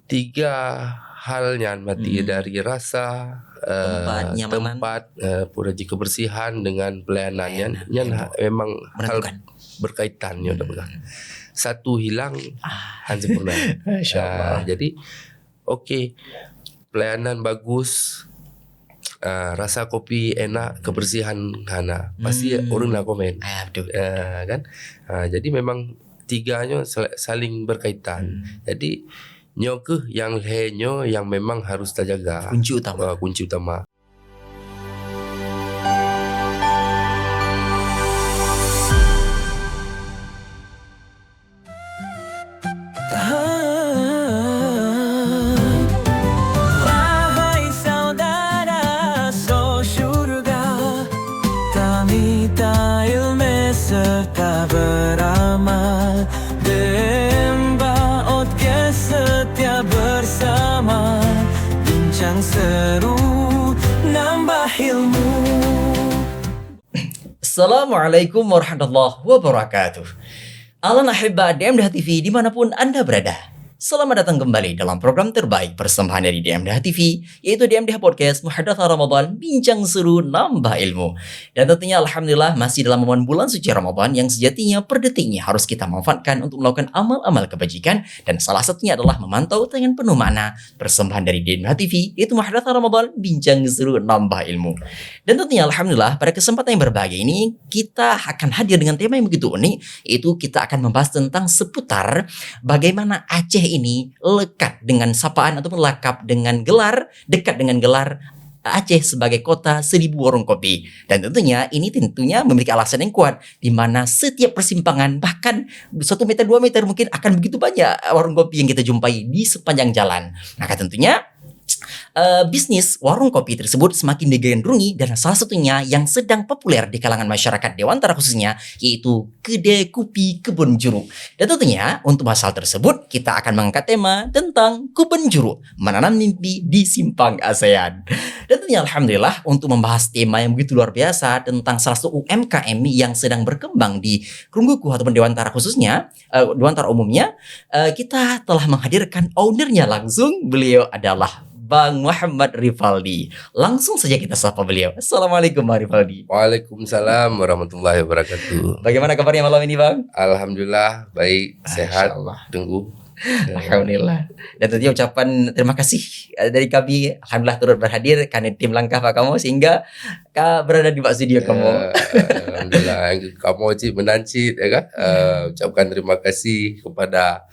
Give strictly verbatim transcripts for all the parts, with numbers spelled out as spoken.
tiga hal nyan berarti, hmm, dari rasa, eh, tempat, nyamanan, tempat, eh, pura jih kebersihan dengan pelayanan. Pelayanan, nyan, nyan, ya, ha-, memang hal menentukan, berkaitan nyoe, hmm, dah peugah. Satu hilang, ah, hana sempurna. Masya Allah. Ah, jadi, okey, pelayanan bagus, ah, rasa kopi enak, kebersihan hana. Pasti, hmm, ureueng na komen. Ah, betul. Ah, kan? Ah, jadi memang tiga nyoe sal-, saling berkaitan. Hmm. Jadi, nyoe keuh nyang lhèe nyoe nyang memang harus tajaga. Kunci utama. Ah, kunci utama. Wahai saudara so syurga, tamita ilmu serta beramal. Demba oke setia bersama, bincang seru, nambah ilmu. Assalamualaikum warahmatullahi wabarakatuh. Ahlan ahibba D M D H T V dimanapun Anda berada. Selamat datang kembali dalam program terbaik persembahan dari D M D H T V, yaitu D M D H Podcast, Muhadatsah Ramadan, Bincang Seru Nambah Ilmu. Dan tentunya, alhamdulillah, masih dalam momen bulan suci Ramadan yang sejatinya per detiknya harus kita manfaatkan untuk melakukan amal-amal kebajikan, dan salah satunya adalah memantau dengan penuh makna persembahan dari D M D H T V, yaitu Muhadatsah Ramadan, Bincang Seru Nambah Ilmu. Dan tentunya, alhamdulillah, pada kesempatan yang berbahagia ini, kita akan hadir dengan tema yang begitu unik, yaitu kita akan membahas tentang seputar bagaimana Aceh ini lekat dengan sapaan ataupun lakap dengan gelar, dekat dengan gelar Aceh sebagai kota seribu warung kopi. Dan tentunya, ini tentunya memiliki alasan yang kuat, di mana setiap persimpangan, bahkan satu meter, dua meter, mungkin akan begitu banyak warung kopi yang kita jumpai di sepanjang jalan. Maka tentunya, eh, bisnis warung kopi tersebut semakin digandrungi, dan salah satunya yang sedang populer di kalangan masyarakat Dewantara khususnya, yaitu kedai kopi Kebun Juru. Dan tentunya, untuk bahas hal tersebut, kita akan mengangkat tema tentang Kebun Juru, menanam mimpi di Simpang ASEAN. Dan tentunya, alhamdulillah, untuk membahas tema yang begitu luar biasa tentang salah satu U M K M yang sedang berkembang di Krungguku ataupun Dewantara khususnya, eh, Dewantara umumnya, eh, kita telah menghadirkan ownernya langsung. Beliau adalah Bang Muhammad Rivaldi. Langsung saja kita sapa beliau. Assalamualaikum, Bang Rivaldi. Waalaikumsalam warahmatullahi wabarakatuh. Bagaimana kabarnya malam ini, Bang? Alhamdulillah, baik, sehat. Masya Allah. Tunggu. Alhamdulillah. Dan tentunya ucapan terima kasih, eh, dari kami, alhamdulillah, turut berhadir karena tim langkah Pak kamu, sehingga ka berada di bak studio kamu. Ya, alhamdulillah, kamu cit meunan cit, ya kan? Eh, ucapkan terima kasih kepada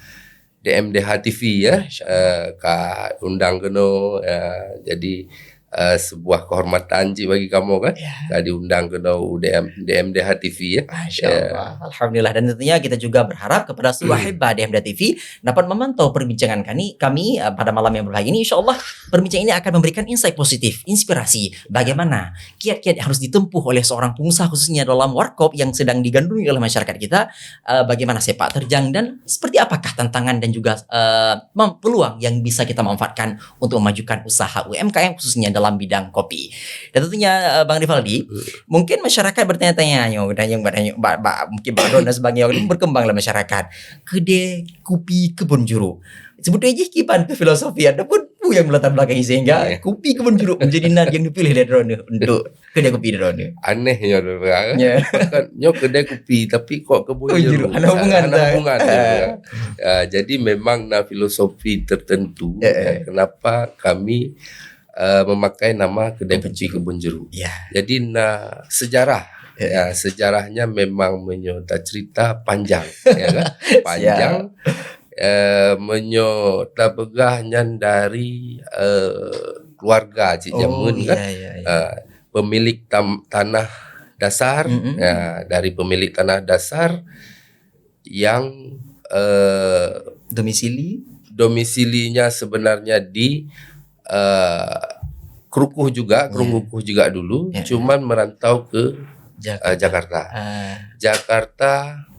D M D H T V, ya, eh, ka undang keunoe, ya, jadi, eh, sebuah kehormatan cit bagi kamu, kan? Ya. Ka diundang keunoe u D M, D M D H T V, ya. Masya Allah. Ya. Alhamdulillah. Dan tentunya kita juga berharap kepada seluruh ahibba D M D H T V dapat memantau perbincangan kami, kami, eh, pada malam yang berbahagia ini. Insya Allah, perbincangan ini akan memberikan insight positif, inspirasi bagaimana kiat-kiat yang harus ditempuh oleh seorang pengusaha, khususnya dalam warkop yang sedang digandrungi oleh masyarakat kita, eh, bagaimana sepak terjang dan seperti apakah tantangan dan juga, eh, mem-, peluang yang bisa kita manfaatkan untuk memajukan usaha U M K M, khususnya dalam bidang kopi. Dan tentunya, eh, Bang Rivaldi, hmm, mungkin masyarakat bertanya-tanya, nyoe, bertanya, bertanya, ba-, ba-, mungkin Bang Don dan sebagainya, berkembang dalam masyarakat. Kedai kopi Kebun Juru. Sebetulnya jih kiban tu filosofi ataupun peue nyang melatar belakangi sehingga, ya, kopi Kebun Juru menjadi nan yang dipilih oleh droeneuh untuk kedai kopi droeneuh. Aneh nyoe, Bang. Ya. Kan nyoe kedai kopi, tapi kok Kebun Juru. Kebun Juru. Hana hubungan, hana hubungan, ya. Ah, jadi memang na filosofi tertentu, ya, ya, kenapa kami, eh, memakai nama kedai kopi Kebun Juru. Ya. Jadi na sejarah. Ya. Ya, sejarahnya memang meunyoe tacerita panjang, ya kan? Panjang. Siap. Eh, meunyoe tapeugah nyan dari, eh, keluarga cit jameun, kan? Oh, ya, ya, ya. Eh, pemilik tam-, tanah dasar, mm-mm, ya, dari pemilik tanah dasar yang, eh, domisili? Domisilinya sebenarnya di, eh, Krukuh juga, ya, Krunggukuh juga dulu, ya, ya, cuman merantau ke, eh, Jakarta. Jakarta. Ah. Jakarta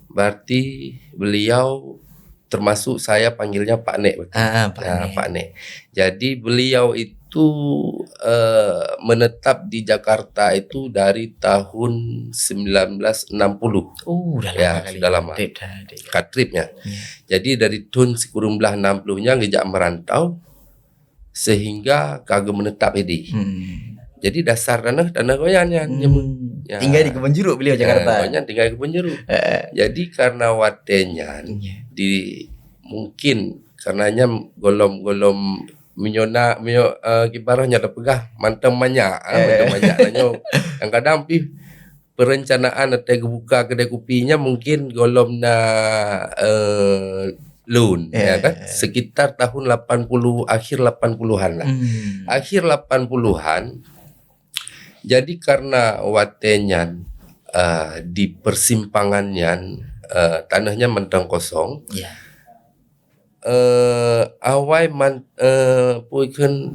berarti beliau termasuk saya panggilnya Pak Nek betul. Ah, ah, Pak Nek. Pak Nek. Jadi beliau it-, Itu, eh, menetap di Jakarta itu dari tahun sembilan belas enam puluh. Oh, dah lama. Ya, kali. Sudah lama. Trip dah, trip. Ka trip ya. Ya. Jadi dari tahun sikureueng blaih enam puluh nyan geujak merantau sehingga ka geumenetap di. Hmm. Jadi dasar tanah, tanah gobnyan nyan. Hmm. Ya. Tinggai di Kebon Jeruk beliau, Jakarta. Ah, gobnyan tinggai di Kebon Jeruk. Eh. Jadi karena watée nyan, ya, di, mungkin karena nyan golom-golom meunyoe na, meunyoe, eh, ibarat nyoe tapeugah mantong manyak, ah, eh, mantong manyak lah nyoe. Kadang-kadang pih perencanaan atau geubuka kedai kupi nyan mungkin golom na, eh, lôn, ya kan? Eh. Sekitar tahun lapan puluh, akhir lapan puluhan lah. Hmm. Akhir lapan puluhan, jadi karena watée nyan, eh, di persimpangan nyan, eh, tanah nyan mantong kosong. Ya. Eh, awai man-, eh, peue kheun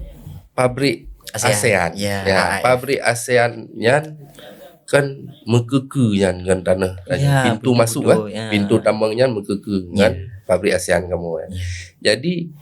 pabrik ASEAN. ASEAN. Ya, ya, ah, pabrik ASEAN nyan kan meukeukeu nyan ngon tanah, ya, pintu masuk, betul, kan? Ya. Pintu tamong nyan meukeukeu ngon, ya, pabrik ASEAN kamoe, kan? Ya. Jadi,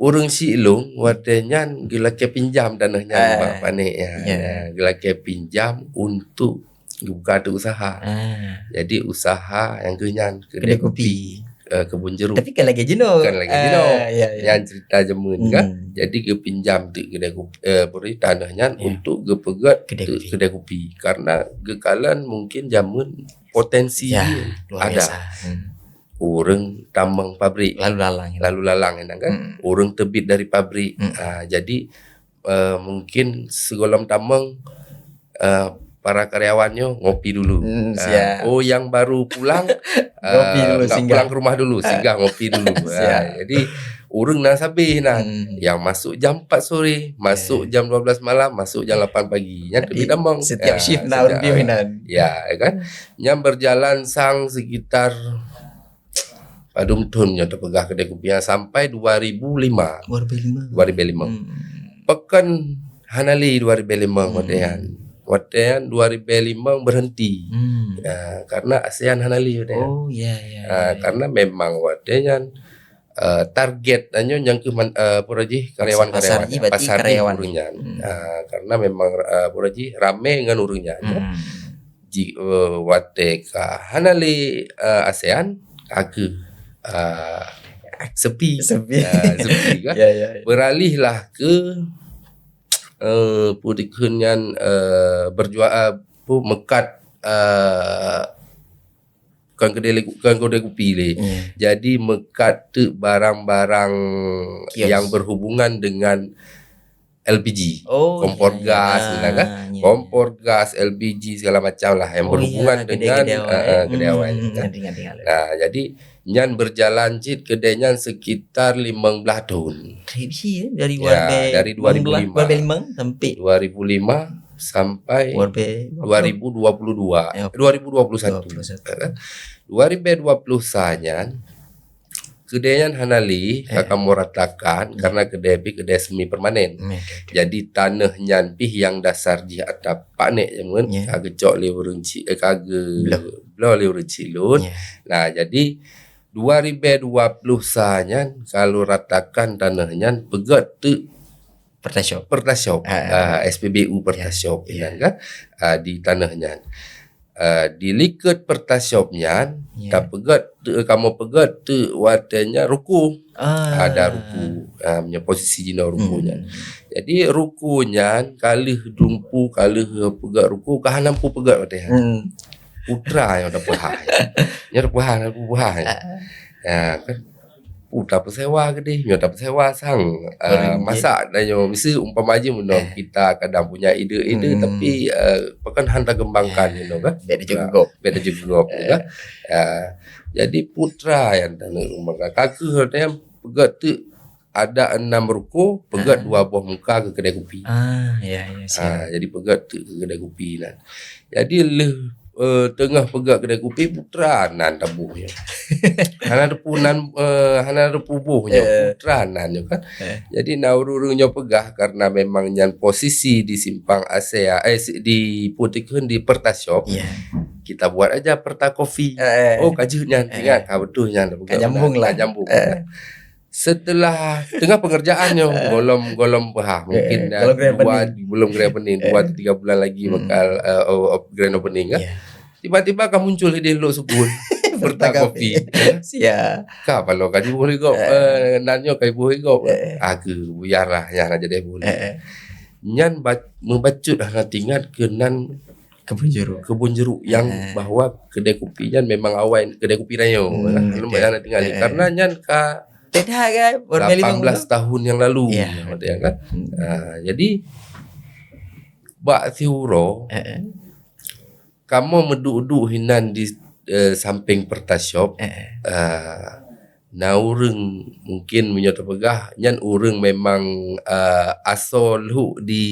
ureuëng Siulong watée nyan geulakée pinjam tanah nyan, ah, bak panéh, ya. Ya. Ya, geulakée pinjam untuk geubuka ateueh usaha. Ah. Jadi usaha nyang keu nyan kedai kupi. Kedai kupi. Eh, Kebon Jeruk. Tapi kan lagée jinoe. Kan lagée jinoe. Ah, ya, ya. Nyan cerita jameun kan. Hmm. Jadi geupinjam teuk kedai kupi, eh, beri tanah nyan, ya, untuk geupeugét kedai kupi. Kedai kupi. Karena geukalon mungkin jameun potensi, ya, dia luar biasa. Ada. Hmm. Ureuëng tamong pabrik. Lalu lalang, ya. Lalu lalang, ya kan? Hmm. Ureuëng teubiet dari pabrik. Hmm. Ah, jadi eh, mungkin sigohlom tamong, eh, para karyawan nyoe ngopi dulu. Hmm, eh, siap. Oh, yang baru pulang, eh, ngopi dulu, nggak singgah. Pulang ke rumah dulu, singgah ngopi dulu. Siap. Eh, jadi, ureuëng na sabé na. Hmm. Yang masuk jam empat sore, masuk, ya, jam dua belas malam, masuk jam, ya, lapan pagi. Nyan teubiet tamong. Jadi, setiap, ya, shift na setiap, ureuëng piôh inan. Ya, ya kan? Nyan berjalan sang sekitar padum thon nyoe teupeugah kedai kupi nyan sampai dua ribu lima. Dua ribu lima. Dua ribu lima. Hmm. Pakon hana lé dua ribu lima, hmm, watée nyan. Watée nyan dua ribu lima berhenti. Hmm. Ah, karena ASEAN hana lé watée nyan. Oh, ya, ya, ah, ya, ya. Karena memang watée nyan, eh, target nyoe nyang keu man-, eh, apa jih, karyawan-karyawan. Pasar, pasar jih berarti karyawan. Ureuëng nyan. Hmm. Ah, karena memang, eh, apa jih, ramé ngon ureuëng nyan. Hmm. Ji-, eh, watée ka hana lé, eh, ASEAN, ka keuh, eh, sepi. Sepi. Eh, sepi kan? Ya, ya, ya. Beralihlah ke, eh, peue dikheun nyan, eh, berjua-, eh, peue, meukat, eh, kon kedai, kon kedai kupi lé. Ya. Jadi meukat teuk barang-barang, kios, yang berhubungan dengan L P G. Oh, kompor, ya, ya, gas, nah, kan? Ah, ya, ya. Kompor gas, L P G, segala macam lah yang, oh, berhubungan, ya, kedai, dengan, kedai awai, eh, eh, kedai awai, hmm, kan? Ngerti, ngerti, ngerti. Nah, jadi nyan berjalan cit kedai nyan sekitar limong blaih thon. Trip sih, ya, dari, ya, warbe dari dua ribu lima. Warbe lima sampai dua ribu lima sampai warbe dua ribu dua puluh dua, ya, dua ribu dua puluh satu. Dua puluh satu. Eh, kan? Dua ribu dua puluh satu nyan, kedai nyan hana lé, eh, ka kamoe ratakan, ya, karena kedai pih kedai semi permanen. Hmm, oke, oke. Jadi tanah nyan pih nyang dasar jih ata panéh jameun, ya, ka geucok lé ureuëng Ci-, eh, ka geu-, bloe, bloe lé ureuëng Cilon. Ya. Nah, jadi dua ribu dua puluh sa nyan kalau ratakan tanah nyan peugét teuk Pertashop. Pertashop. Ah, ah. Ah, S P B U Pertashop, ya, ya, nyan kan, ah, di tanah nyan. Ah, di likot Pertashop nyan, ya, tapeugét teuk, kamoe peugét teuk watée nyan ruku. Ah. Ada ruku. Ah, meunyoe posisi jinoe ruku, hmm, nyan. Jadi ruku nyan ka lheueh dumpu, ka lheueh peugét ruku, ka hana peugét watée nyan. Hmm. Putra nyang tapeuhah. Nyang tapeuhah, tapeuhah. Ah. Ya, kan. Uh, tapeusewa keudeh, nyoe tapeusewa sang, eh, masak dan nyoe, miseu umpama jih meunyoe, eh, kita kadang punya ide-ide, hmm, tapi, eh, pakon han takeumbangkan, eh, nyoe kan? Bèk tajeuet gop. Bèk tajeuet gop, eh, kan? Eh, jadi putra nyang taneuk rumoh ka, ka kheueh watèe nyan peugèt teuk ada enam ruko, peugèt, ah, dua boh muka keu keudè kupi. Ah, ya, ya, siap. Ah, jadi peugèt teuk keu keudè kupi nyan. Jadi lheueh eh, teungoh peugèt keudè kupi, putra nan taboh nyoe. Hana teupeu nan, eh, hana teupeu boh nyoe, eh, putra nan nyoe kan. Eh. Jadi na ureueng-ureueng nyoe peugah karena memang nyan posisi di simpang Asea, eh, si-, di Putikheun di Perta Shop. Ya. Kita buat aja Perta Coffee. Eh, eh. Oh, ka jeuet nyan, eh, ingat, eh, ka beutôi nyan. Ka nyambung lah. Ka nyambung. Eh. Setelah tengah pengerjaan nyoe, golom, golom peuhah. Mungkin, eh, eh, golom grand opening. Belum grand opening, dua atau tiga bulan lagi bakal, eh, o-, op-, grand opening, kan? Ya. Tiba-tiba ka muncul idéh lôn sukun. Perta kopi. Perta kopi. Ya. Siap. Ka paloe ka jiboh lé gob, eh, nan nyoe ka jiboh lé gob. Eh, eh. Aku biarlah nyan aja deh boleh. Eh, eh. Nyan ba-, meubacut hana teuingat keu nan kebun jeruk. Kebun jeruk yang, eh, bahwa kedai kopi nyan memang awai kedai kopi tanyoe. Hmm, betul. Hana teuingat. Eh, eh. Karena nyan ka lapan belas tahun yang lalu. Ya. Kan? Hmm. Ah, jadi bak siuroe, eh, eh, kamoe meuduek-duek hinan di, eh, samping Perta Shop. Eh, eh. Ah, na ureuëng mungkin meunyoe teupeugah nyan ureuëng memang, eh, asoe lhok di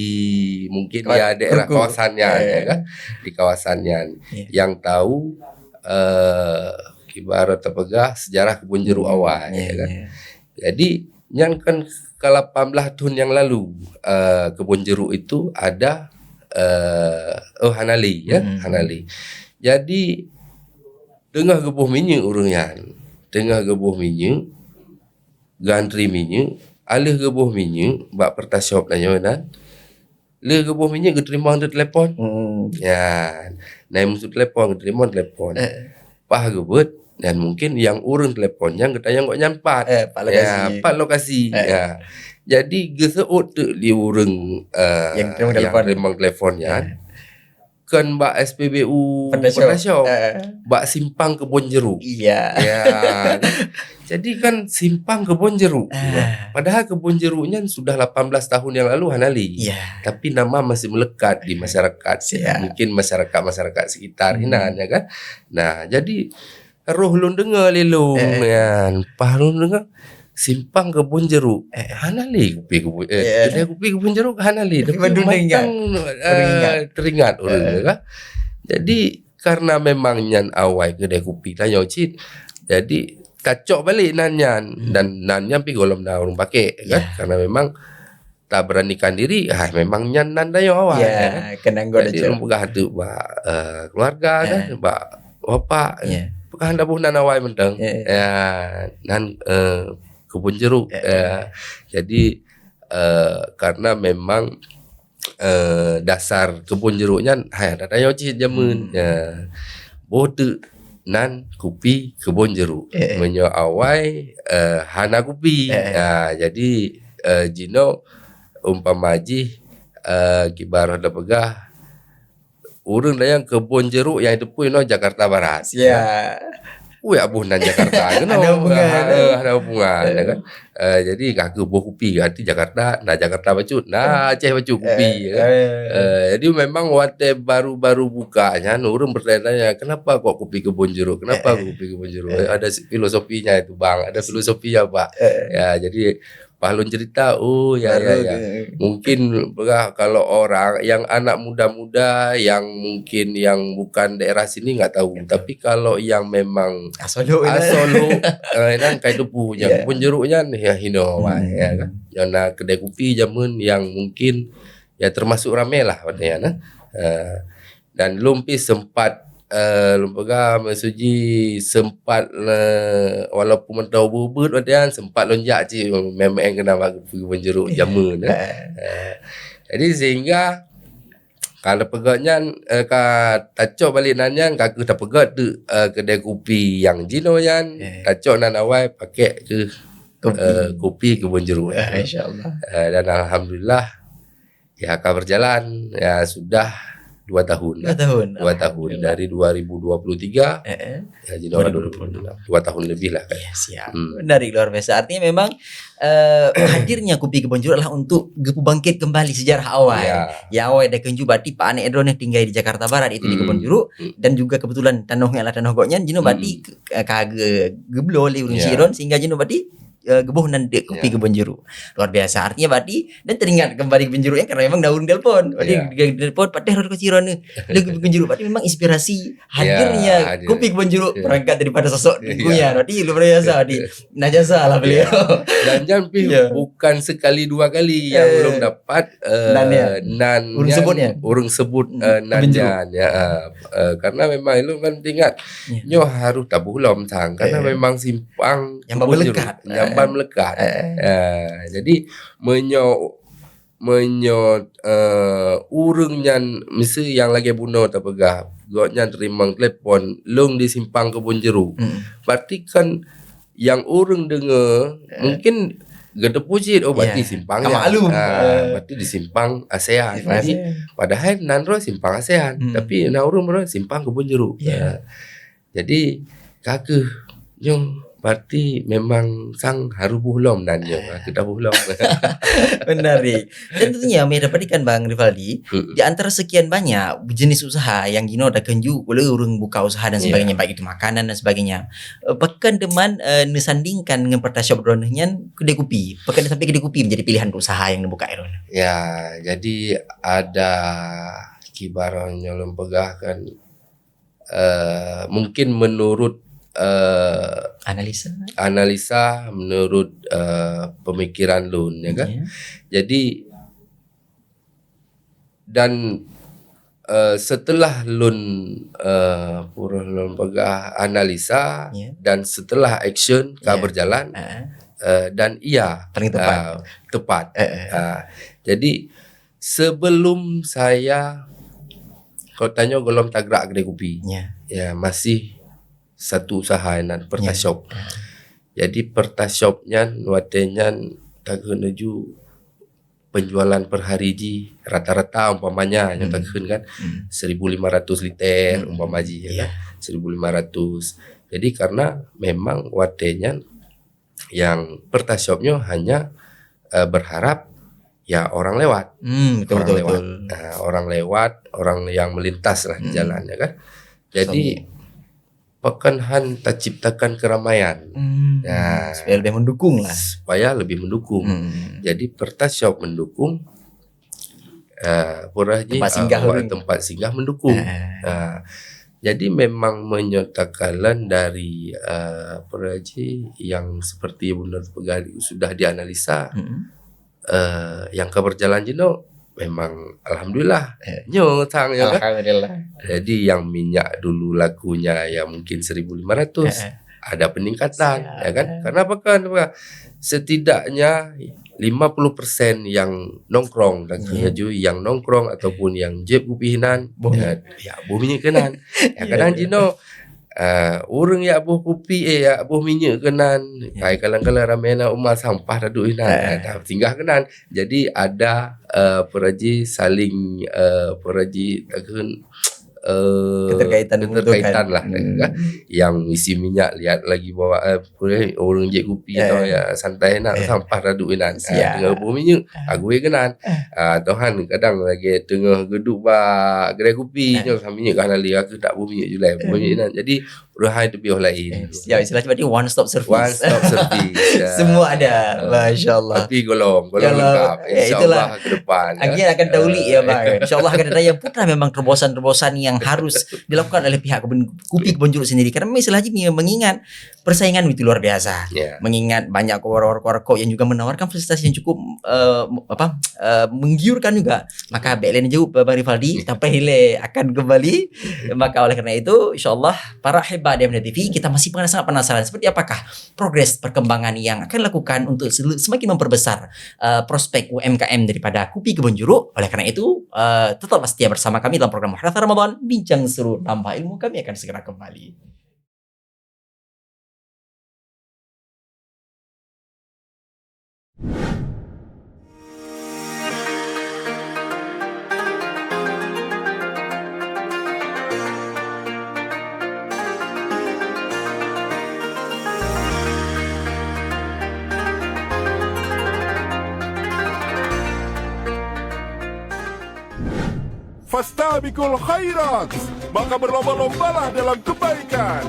mungkin di daerah kawasan nyan, ya kan? Di kawasan nyan. Ya. Yang tahu, eh, ibarat teupeugah sejarah kebun jeruk awai, ya kan? Ya. Jadi, nyan kan ka lapan belas tahun yang lalu, eh, kebun jeruk itu ada, eh, oh, hana lé, ya, hana lé. Jadi, teungoh geuboh minyeuk ureuëng nyan. Teungoh geuboh minyeuk, geuantri minyeuk, aleuh geuboh minyeuk bak Perta Shop tanyoe nan. Lheueh geuboh minyeuk geuteurimong telepon. Hmm. Ya. Nyan musoh telepon, geuteurimong telepon. Eh. Paih geubeuet, dan mungkin nyang ureuëng telepon nyan geutanyong gobnyan pat. Eh, pat lokasi. Ya, pat lokasi. Eh. Ya. Jadi geuseuôt teuk lé ureuëng, eh, nyang teurimong telepon nyan. Eh. Kon bak S P B U Perta Shop. Perta Shop. Eh. Bak simpang kebun jeruk. Iya. Ya. Jadi kan simpang kebun jeruk. Ah. Padahal kebun jeruk nyan sudah lapan belas tahun yang lalu hana lé. Ya. Tapi nama masih melekat di masyarakat. Ya. Mungkin masyarakat-masyarakat sekitar hinan, ya kan. Nah, jadi roh lôn deungoe lé lôn, eh, nyan. Paih lôn deungoe simpang kebun jeruk. Eh. Hana lé kupi kebun, eh, kedai kupi kebun jeruk hana lé. Tapi baru teuingat. Mantong, eh, teuingat ureuëng, ya kan. Jadi karena memang nyan awai kedai kupi tanyoe cit. Jadi tacok balek nan nyan. Hmm. Dan nan nyan pih golom na ureuëng pakai, kan? Ya. Karena memang taberanikan diri, ah, memang nyan nan tanyoe awai, ya kan? Jadi lôn peugah teuk bak, eh, keluarga, kan, bak bapak, peugah hana boh nan awai mantong. Ya, ya. Ya, nan, eh, kebun jeruk. Ya, ya. Jadi, eh, karena memang eh, dasar kebun jeruk nyan, hai, ada tanyoe cit jameun. Hmm. Ya. Boh teuk nan kupi kebun jeruk. Eh, eh. Meunyoe awai, eh, hana kupi. Eh, eh. Ya, jadi, eh, jinoe umpama jih, eh, kiban roh teupeugah, ureuëng dayang kebun jeruk nyang teupeue inoe Jakarta Barat. Ya. Ya. Ui, aboh nan Jakarta keunoe. Ada hubungan. Ha, eh, ada hubungan, ya kan? Eh, jadi ka keuh boh kupi, arti Jakarta, na Jakarta bacut, na Aceh bacut kupi, ya kan? Eh, eh. Eh, jadi memang watèe baru-baru buka nyan, ureuëng bertanya-tanya, "Kenapa kok kupi kebun jeruk? Kenapa kupi kebun jeruk?" Eh, eh. Ada si-, filosofinya itu, Bang. Ada filosofinya, Pak. Eh, eh. Ya, jadi Paih lôn cerita, oh, ya, ya, ya. Mungkin peugah kalau orang yang anak muda-muda, yang mungkin yang bukan daerah sini nggak tahu. Nggak tahu. Tapi kalau yang memang asoe lhok, eh, nyan kai teupeue nyan. Ya. Kebun jeruk nyan, ya, hinoe, ya kan. Yang na kedai kupi jameun yang mungkin, ya, termasuk ramé lah, maksudnya, nah. Eh, Dan lôn pih sempat, eh, lôn peugah, maksud jih sempat, eh, walaupun mantong ubeut-ubeut watèe nyan, sempat lôn jak cit, meu'en-meu'en keunan bak kupi kebun jeruk jameun, eh. Eh, jadi sehingga ka lheuh peugöt nyan, eh, ka tacok balek nan nyan, ka keuh tapeugöt teuk, eh, keudè kupi nyang jinoe nyan, tacok nan awai pakèk keuh, eh, kupi kebun jeruk. Eh, insya Allah. Eh, dan alhamdulillah, ya, ka berjalan, ya, sudah dua tahun. Dua tahun, alhamdulillah. Dua tahun, dari dua ribu dua puluh tiga, eh, eh, ya, jadi dua ribu dua puluh enam. Dua tahun lebih lah, kan. Ya, siap. Hmm. Menarik, luar biasa. Artinya memang, eh, hadirnya kupi kebun jeruk adalah untuk geupeubangkit kembali sejarah awai. Ya. Ya, awai dikeue ju bati Pak Aneuk Edron yang tinggai di Jakarta Barat, itu di Kebun Jeruk, dan juga kebetulan tanoh nyan adalah tanoh gobnyan, jinoe bati, eh, ka ge-, geubloe lé ureueng Syiron, sehingga jinoe bati eh, geuboh nan dek kupi kebun jeruk. Luar biasa. Artinya bati dan teringat kembali kebun jeruk nyan karena memang na ureueng telepon. Bati telepon, "Patéh rot keu Syiron nyoe." Lé kebun jeruk, bati memang inspirasi hadirnya kupi kebun jeruk berangkat daripada sosok teungku nyan. Bati luar biasa, bati. Nah, jasa lah beliau. Dan nyan pih bukan sekali dua kali yang ulôn dapat, eh, nan ureueng sebut, eh, nan nyan, ya, eh, karena memang ulôn kan teuingat, nyoe harus taboh lom sang, karena memang simpang nyang melekat. Nyang ban meulekat. Eh. Ah, jadi meunyoe, meunyoe, eh, ureuëng nyan meusti nyang lagée bunoe tapeugah, gobnyan teurimong telepon, lôn di simpang Kebun Jeruk. Hmm. Berarti kan nyang ureuëng deungoe, eh, mungkin geuteupeue cit, "Oh, berarti, ya, simpang ka nyan." Maklum. Ah, eh, berarti di simpang ASEAN. Simpang ASEAN. Jadi, padahai nan roh simpang ASEAN, hmm, tapi na ureuëng roh simpang Kebun Jeruk. Ya. Ah. Jadi, ka kheueh nyoe berarti memang sang harus boh lom nan nyoe. Ah. Ka kheueh taboh lom. Menarik. Dan tentunya, kami dapatikan Bang Rivaldi, mm-mm, di antara sekian banyak jenis usaha yang jinoe dakeuh ju oleh ureuëng buka usaha dan, ya, sebagainya, baik itu makanan dan sebagainya. Eh, pakon teuma, eh, neusandingkan ngon Pertashop droeneuh nyan kedai kupi? Pakon sampai kedai kupi menjadi pilihan untuk usaha yang neubuka droeneuh? Ya, jadi ada kiban nyang lôn peugah kan, eh, mungkin menurut, eh, analisa, analisa, menurut, eh, pemikiran lôn, ya kan? Ya. Jadi, dan, eh, setelah lôn, eh, pureuh lôn peugah analisa, ya, dan setelah action ka, ya, berjalan, ah, eh, dan iya, paling tepat, ah, tepat. Eh, eh. Ah, jadi, sebelum saya, kalau tanyoe gohlom tagrak kedai kupi, ya, ya, masih satu usaha nan, ya, Pertashop. Ah. Jadi, Pertashop nyan, watée nyan, takheun laju penjualan per hari jih rata-rata umpamanya, nyoe, hmm, takheun kan, hmm, seribu lima ratus liter, hmm, umpama jih, ya, ya, kan, seribu lima ratus. Jadi, karena memang watée nyan nyang Pertashop nyoe hanya, eh, berharap, ya, orang lewat. Hmm, betul, orang betul, lewat. Betul. Ah, orang lewat, orang yang melintas lah di, hmm, jalan, ya kan. Jadi, sambil, pakon han taciptakan keramaian. Hmm, ya, supaya lebih mendukung lah. Supaya lebih mendukung. Hmm. Jadi, Pertashop mendukung, eh, purah jih, tempat, eh, singgah buat ureuëng. Tempat singgah mendukung. Ah. Ah. Jadi, memang meunyoe takalon dari, eh, purah jih yang seperti Bunda peugah sudah dianalisa, hmm, eh, nyang ka berjalan jinoe memang alhamdulillah. Eh. Nyoe sang, ya kan? Alhamdulillah. Jadi, yang minyak dulu lakunya ya mungkin seribu lima ratus, eh, eh, ada peningkatan, siap, ya kan? Eh. Karena apa kan? Setidaknya lima puluh persen yang nongkrong dan, ya, kerja yang nongkrong ataupun yang jép kupi nan, boh, ya, minyeuk, ya, boh minyeuk keunan. Ya, iya, kadang, iya, jinoe, eh, ureuëng jak boh kupi, eh, jak boh minyeuk keunan. Ya. Hai, kadang-kadang ramé na uma sampah taduek inan. Eh. Eh, dah singgah keunan. Jadi ada, eh, peraji saling, eh, peraji takheun, eh, keterkaitan, keterkaitan membutuhkan lah, hmm, kan. Yang isi minyak lihat lagi bawa, eh, ureuëng jép kupi, eh, atau ya santai nak, eh, sampah taduek inan. Ah, siap. Teungoh boh minyeuk, ah, agui keunan. Ah, Tuhan kadang lagi teungoh geuduek bak gerai kupi, eh, nyoe sambil minyeuk ka hana lé, aku tak boh minyeuk julai, boh minyeuk inan. Jadi, ureuëng hai teubiôh lain. Eh, siap, istilah cepat ni one stop service. One stop service, ya. Semua ada. Ah, masya Allah. Tapi golom, golom, ya Allah, lengkap. Ya, itulah. Insya Allah ke depan, ya. Akhirnya akan tauli, ya, Bang. Eh. Insya Allah akan ada yang putra memang terobosan-terobosan yang harus dilakukan oleh pihak kebun, kupi kebun jeruk sendiri. Karena memang istilah ni mengingat persaingan itu luar biasa. Ya. Mengingat banyak warkop-warkop yang juga menawarkan fasilitas yang cukup, eh, apa, eh, menggiurkan juga. Maka bèk lé neujaweueb, Bang Rivaldi, sampai ilèe akan kembali. Maka oleh karena itu, insya Allah, para ahibba di Ameda T V, kita masih pena-, sangat penasaran seperti apakah progres perkembangan yang akan dilakukan untuk sel-, semakin memperbesar, eh, prospek U M K M daripada kupi kebun jeruk. Oleh karena itu, eh, tetaplah setia bersama kami dalam program Muhadatsah Ramadan, Bincang Seru Tambah Ilmu. Kami akan segera kembali. Fastabiqul khairat, maka berlomba-lombalah dalam kebaikan.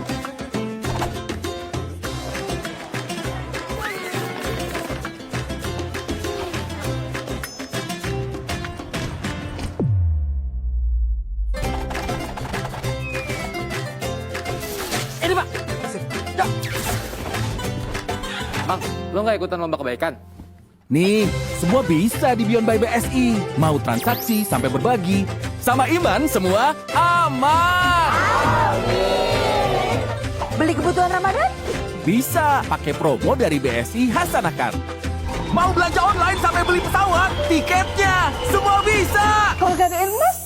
Ini, Pak. Bang, lo nggak ikutan lomba kebaikan? Nih, semua bisa di Beyond Buy B S I. Mau transaksi sampai berbagi. Sama Iman, semua aman. Beli kebutuhan Ramadan? Bisa, pakai promo dari B S I Hasanakar. Mau belanja online sampai beli pesawat, tiketnya, semua bisa. Kalau gak ada emas?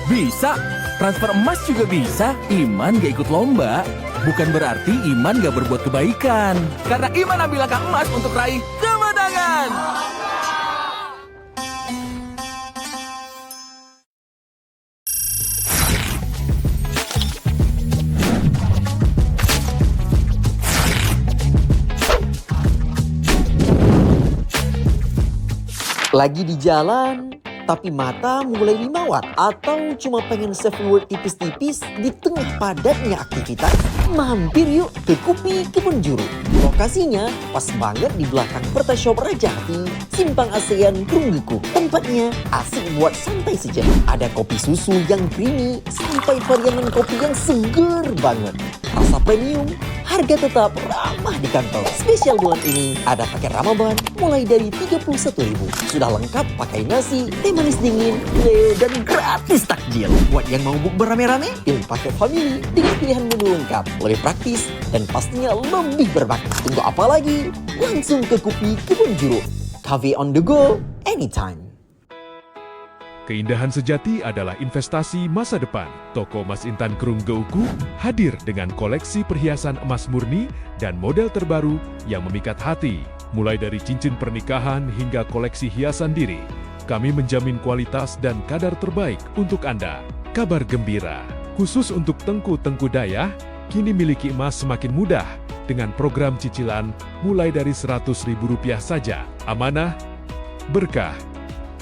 Bisa. Transfer emas juga bisa. Iman gak ikut lomba, bukan berarti iman gak berbuat kebaikan. Karena iman ambil langkah emas untuk raih kemenangan. Lagi di jalan, tapi mata mulai limawat, atau cuma pengen self reward tipis-tipis di tengah padatnya aktivitas? Mampir yuk ke Kupi Kebun Juru. Lokasinya pas banget di belakang Perta Shop Raja Hati, Simpang ASEAN Krung Geukhu. Tempatnya asik buat santai saja. Ada kopi susu yang creamy sampai varian kopi yang seger banget. Rasa premium, harga tetap ramah di kantong. Spesial bulan ini ada paket Ramadan mulai dari tiga puluh satu ribu. Sudah lengkap pakai nasi, teh manis dingin, kue, dan gratis takjil. Buat yang mau bukber rame-rame, pilih paket family dengan pilihan menu lengkap, lebih praktis, dan pastinya lebih bermakna. Tunggu apa lagi? Langsung ke Kupi Kebun Juru. Cafe on the go, anytime. Keindahan sejati adalah investasi masa depan. Toko Emas Intan Krung Geukhu hadir dengan koleksi perhiasan emas murni dan model terbaru yang memikat hati. Mulai dari cincin pernikahan hingga koleksi hiasan diri, kami menjamin kualitas dan kadar terbaik untuk Anda. Kabar gembira, khusus untuk teungku-teungku dayah, kini miliki emas semakin mudah dengan program cicilan mulai dari seratus ribu rupiah saja. Amanah, berkah,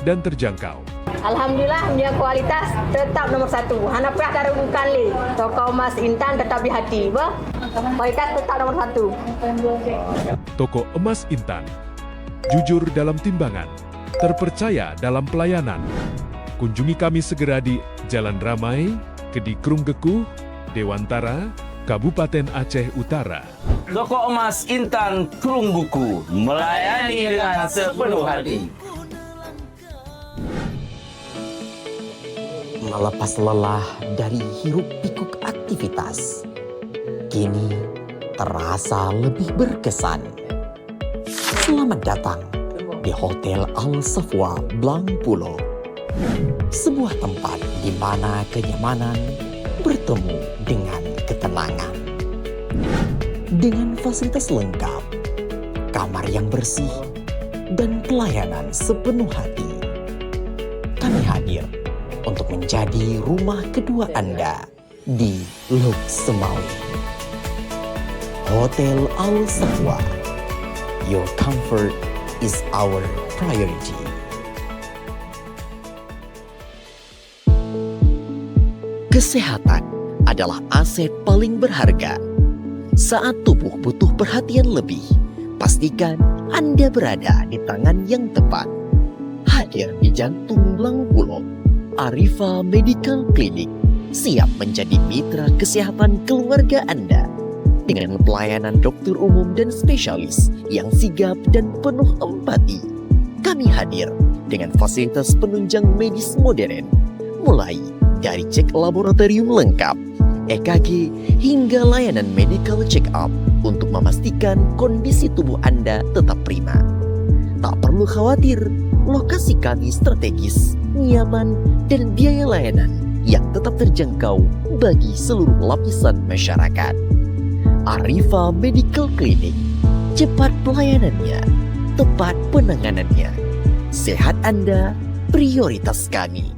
dan terjangkau. Alhamdulillah, meunyoe kualitas tetap nomor satu. Hana payah tarugukan lé. Toko emas Intan tetap di hati, bah. Kualitas tetap nomor satu. Toko Emas Intan. Jujur dalam timbangan, terpercaya dalam pelayanan. Kunjungi kami segera di Jalan Ramai, Kedi Krung Geukhu, Dewantara, Kabupaten Aceh Utara. Toko Emas Intan Krung Geukhu melayani dengan sepenuh hati. Melepas lelah dari hiruk pikuk aktivitas, kini terasa lebih berkesan. Selamat datang di Hotel Al Safwa Blang Pulo. Sebuah tempat di mana kenyamanan bertemu dengan ketenangan. Dengan fasilitas lengkap, kamar yang bersih, dan pelayanan sepenuh hati, kami hadir untuk menjadi rumah kedua Anda di Lhokseumawe. Hotel Al Safwa, your comfort is our priority. Kesehatan adalah aset paling berharga. Saat tubuh butuh perhatian lebih, pastikan Anda berada di tangan yang tepat. Hadir di jantung Blang Pulo, Arifa Medical Clinic siap menjadi mitra kesehatan keluarga Anda. Dengan pelayanan dokter umum dan spesialis yang sigap dan penuh empati, kami hadir dengan fasilitas penunjang medis modern, mulai dari cek laboratorium lengkap, E K G, hingga layanan medical check up untuk memastikan kondisi tubuh Anda tetap prima. Tak perlu khawatir, lokasi kami strategis, nyaman, dan biaya layanan yang tetap terjangkau bagi seluruh lapisan masyarakat. Arifa Medical Clinic, cepat pelayanannya, tepat penanganannya. Sehat Anda, prioritas kami.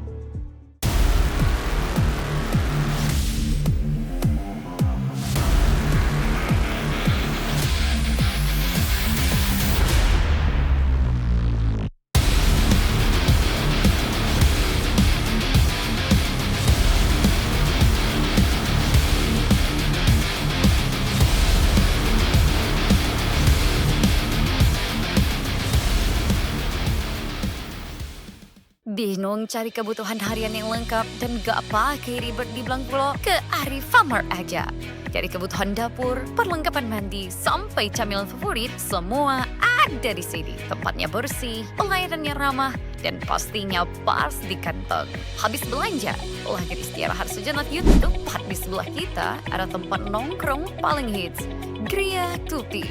Bingung cari kebutuhan harian yang lengkap dan gak pakai ribet di Blang Pulo? Ke Arifamart aja. Dari kebutuhan dapur, perlengkapan mandi, sampai camilan favorit, semua ada di sini. Tempatnya bersih, pelayanannya ramah, dan pastinya pas di kantong. Habis belanja, lagi di Setia Raharja Janat Yun, tepat di sebelah kita ada tempat nongkrong paling hits, Gria Tupi.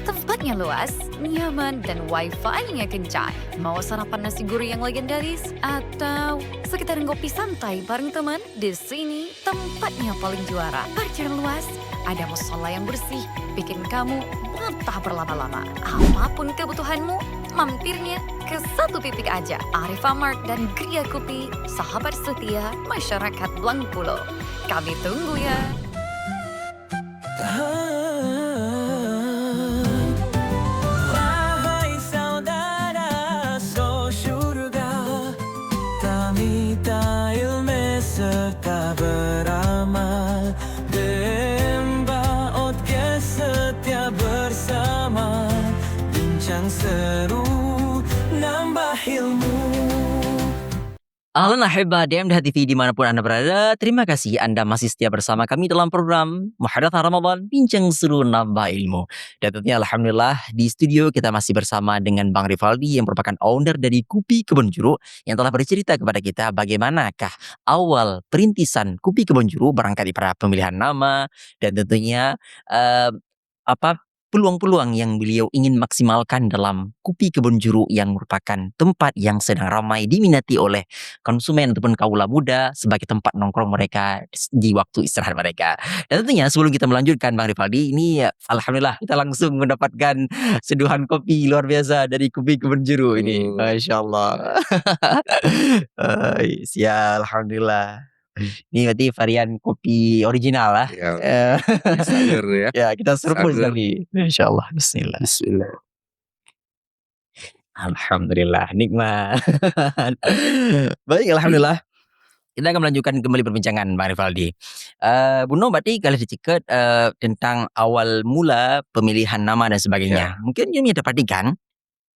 Tempatnya luas, nyaman, dan wifi-nya kencang. Mau sarapan nasi gurih yang legendaris? Atau sekedar ngopi santai bareng teman? Di sini tempatnya paling juara. Parkiran luas, ada musola yang bersih, bikin kamu betah berlama-lama. Apapun kebutuhanmu, mampirnya ke satu titik aja. Arifamart dan Gria Kopi, sahabat setia masyarakat Blang Pulo. Kami tunggu ya. Wahai saudara, so syurga, tamita ilmu serta beramal. Demba ot ge setia bersama, bincang seru, nambah ilmu. Ahlan ahibba D M D H T V di mana pun Anda berada, terima kasih Anda masih setia bersama kami dalam program Muhadatsah Ramadan, Bincang Seru Nambah Ilmu. Dan tentunya alhamdulillah di studio kita masih bersama dengan Bang Rivaldi yang merupakan owner dari Kupi Kebun Jeruk yang telah bercerita kepada kita bagaimanakah awal perintisan Kupi Kebun Jeruk, berangkat daripada pemilihan nama dan tentunya, eh, apa, peluang-peluang yang beliau ingin maksimalkan dalam Kupi Kebun Jeruk yang merupakan tempat yang sedang ramai diminati oleh konsumen ataupun kaula muda sebagai tempat nongkrong mereka di waktu istirahat mereka. Dan tentunya sebelum kita melanjutkan Bang Rivaldi, ini ya, alhamdulillah kita langsung mendapatkan seduhan kopi luar biasa dari Kupi Kebun Jeruk ini. Hmm. Masya Allah. Ai, sia, alhamdulillah. Ini berarti varian kopi original lah. Ya. Eh. Kopi sayur ya. Ya, kita seruput sekali. Insya Allah. Bismillah. Bismillah. Alhamdulillah, nikmat. Baik, alhamdulillah. Kita akan melanjutkan kembali perbincangan, Bang Rivaldi. Eh, bunoe berarti kalau diceket, eh, tentang awal mula pemilihan nama dan sebagainya. Ya. Mungkin jeuet taperhatikan,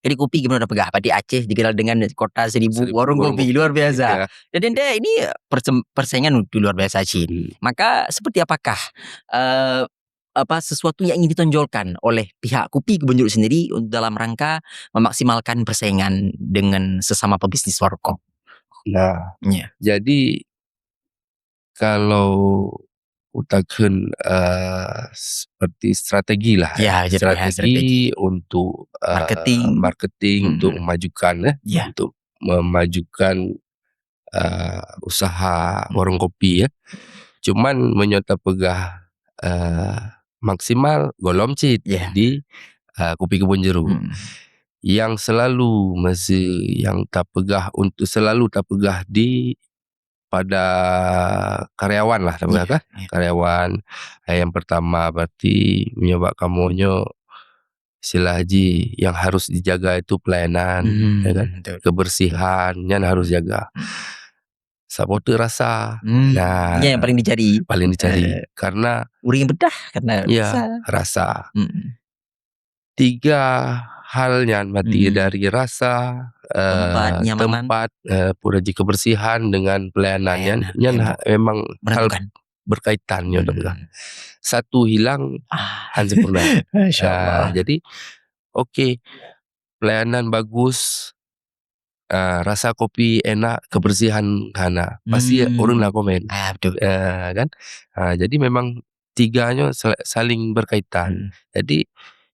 jadi Kupi geumeunyoe tapeugah, berarti Aceh dikenal dengan kota seribu warung kopi, luar biasa. Ya. Dan, dan ini persem-, persaingan itu luar biasa cit. Hmm. Maka seperti apakah, eh, apa, sesuatu yang ingin ditonjolkan oleh pihak Kupi Kebun Jeruk sendiri dalam rangka memaksimalkan persaingan dengan sesama pebisnis warkop? Nah, ya. Jadi kalau utakheun, eh, seperti strategi lah, ya, ya, jadi, ya, strategi, strategi untuk, eh, marketing. Marketing, hmm, untuk memajukan, eh, ya, untuk memajukan, eh, usaha, hmm, warung kopi, ya. Cuman meunyoe tapeugah, eh, maksimal, gohlom cit, ya, di, eh, Kupi Kebun Jeruk. Hmm. Yang selalu masih, yang tapeugah untuk selalu tapeugah di pada karyawan lah, tapeugah, ya, kah? Ya. Karyawan, eh, yang pertama berarti meunyoe bak kamoe nyoe istilah jih yang harus dijaga itu pelayanan, hmm, ya kan? Betul. Kebersihan, nyan harus jaga. Hmm. Saboh teuk rasa. Hmm. Nah, ya, yang paling dicari. Paling dicari. Eh, karena ureueng bedah karena, ya, rasa. Rasa. Hmm. Tiga hal nyan berarti, hmm, dari rasa, eh, tempat, nyamanan, tempat, eh, pura jih kebersihan dengan pelayanan. Pelayanan, nyan, nyan, ya, ha-, memang hal menentukan. Berkaitan nyoe, hmm, tapeugah. Satu hilang, ah, han sempurna. Masya Allah. Ah, jadi, oke, pelayanan bagus, ah, rasa kopi enak, kebersihan hana. Pasti, hmm, ureueng na komen. Ah, betul. Ah, kan? Ah, jadi memang tiga nyoe sa-, saling berkaitan. Hmm. Jadi,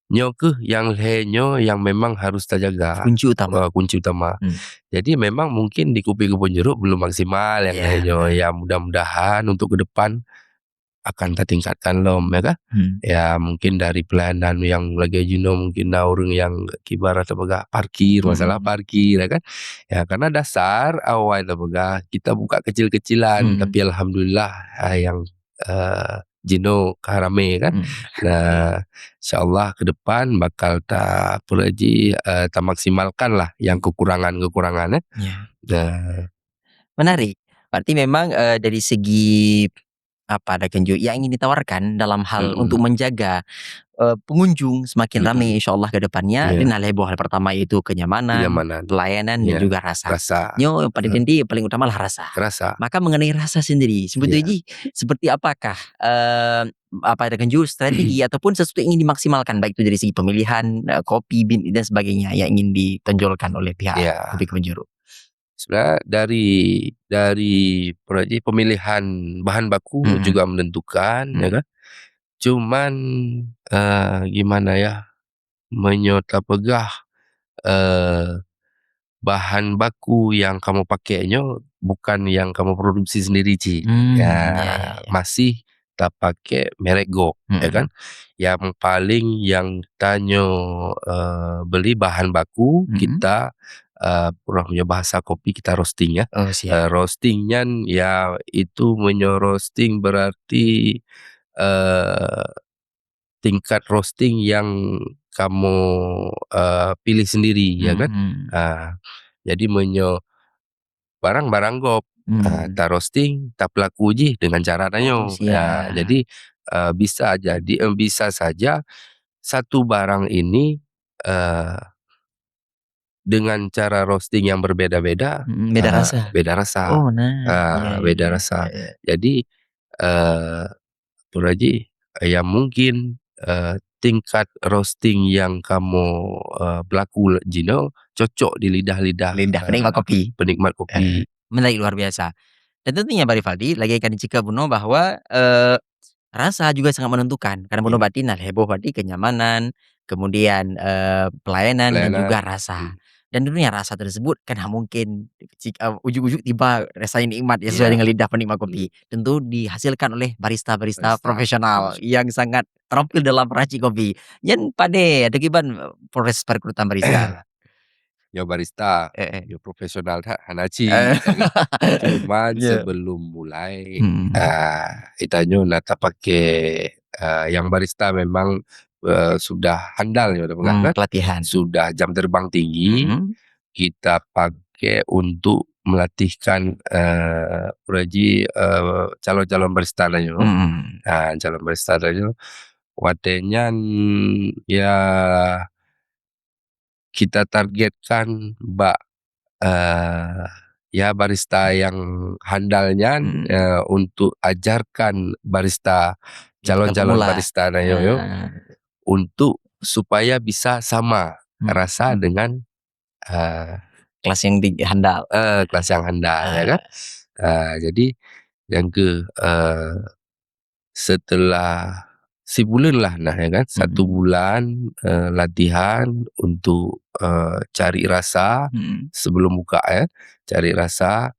nyoe keuh yang lhèe nyoe yang memang harus tajaga. Kunci utama. Ah, kunci utama. Hmm. Jadi, memang mungkin di Kupi Kebun Jeruk belum maksimal yang, ya, lhèe nyoe. Ya, mudah-mudahan untuk ke depan akan tatingkatkan lom, ya kan? Hmm. Ya, mungkin dari pelayanan yang lagèe jinoe mungkin na ureueng yang kiban tapeugah parkir, hmm, masalah parkir, ya kan? Ya, karena dasar awai tapeugah kita buka kecil-kecilan, hmm, tapi alhamdulillah, ah, yang, eh, jinoe ka ramè kan. Hmm. Nah, insyaallah ke depan bakal ta-, apa lagi, eh, tamaksimalkan lah yang kekurangan-kekurangan, eh. Ya. Nah. Menarik. Berarti memang, eh, dari segi apa, ada kenju-, yang ingin ditawarkan dalam hal, mm-mm, untuk menjaga eh, pengunjung semakin ramai, insya Allah, ke depannya. Ya. Dan hal heboh pertama yaitu kenyamanan, kenyamanan, pelayanan dan juga rasa. Rasa. Nyoe pada inti paling utama lah rasa. Rasa. Maka mengenai rasa sendiri, sebetulnya ji, seperti apakah, eh, apa yang terkenjur strategi ataupun sesuatu yang ingin dimaksimalkan, baik itu dari segi pemilihan, eh, kopi, bin, dan sebagainya yang ingin ditonjolkan oleh pihak kopi Kemenjuru? Sebenarnya dari, dari pemilihan bahan baku juga menentukan, ya kan? Cuman, eh, gimana ya, meunyoe tapeugah, eh, bahan baku yang kamoe pakai nyoe bukan yang kamoe produksi sendiri cit. Ya, ya, ya, ya. Masih tapakai merek gob, ya kan? Yang paling yang tanyoe, eh, beli bahan baku, kita, eh, ureueng meunyoe bahasa kopi kita roasting ya. Oh, siap. Eh, roasting nyan ya itu meunyoe roasting berarti, eh, tingkat roasting yang kamoe, eh, pilih sendiri, ya kan? Ah, jadi meunyoe barang-barang gob, ah, ta roasting, ta pelaku jih dengan cara tanyoe. Oh, siap. Ah, jadi, eh, bisa jadi, eh, bisa saja satu barang ini, eh, dengan cara roasting yang berbeda-beda, beda rasa. Beda rasa. Oh, nah. Iya, beda rasa. Iya, iya. Jadi, eh, apa lagi, eh, yang mungkin, eh, tingkat roasting yang kamoe, eh, pelaku jinoe cocok di lidah-lidah, lidah penikmat kopi. Penikmat kopi. Eh, menarik luar biasa. Dan tentunya Bari Faldi lagi akan dicika bunoe bahwa, eh, rasa juga sangat menentukan. Karena bunoe berarti nah heboh berarti kenyamanan, kemudian, eh, pelayanan dan juga rasa. Dan tentunya rasa tersebut kan mungkin ujuk-ujuk tiba rasa yang nikmat ya sesuai dengan lidah penikmat kopi. Tentu dihasilkan oleh barista-barista profesional yang sangat terampil dalam meracik kopi. Nyan padé atau kiban proses perekrutan barista? Ya barista, ya profesional that hana cit. Cuman sebelum mulai, ah, kita nyoe na tapakai, ah, yang barista memang, eh, sudah handal ya, pelatihan. Sudah jam terbang tinggi, kita pakai untuk melatihkan, eh, apa lagi, eh, calon-calon barista tanyoe. Ah, calon barista tanyoe. Watèe nyan ya kita targetkan bak, eh, ya barista yang handal nyan, eh, untuk ajarkan barista, calon-calon barista tanyoe untuk supaya bisa sama rasa dengan, eh, kelas yang dihandal. Eh, kelas yang handal, ya kan? Eh, jadi yang ke, eh, setelah sibuleuen lah nah, ya kan, satu bulan, eh, latihan untuk, eh, cari rasa sebelum buka ya, cari rasa.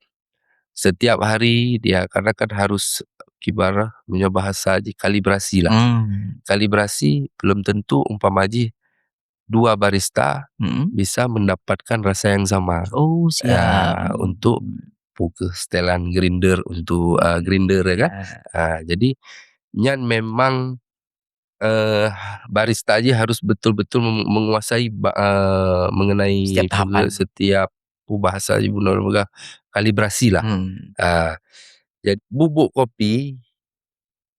Setiap hari dia, karena kan harus kibarah meunyoe bahasa jih kalibrasi lah. Kalibrasi belum tentu umpama jih dua barista bisa mendapatkan rasa yang sama. Oh, siap. Ya, untuk pukeuh setelan grinder untuk, eh, grinder ya kan. Ah, jadi nyan memang, eh, barista jih harus betul-betul mem-, menguasai ba-, eh, mengenai setiap tahapan. Setiap bahasa jih bunoe peugah kalibrasi lah. Ah, jadi bubuk kopi,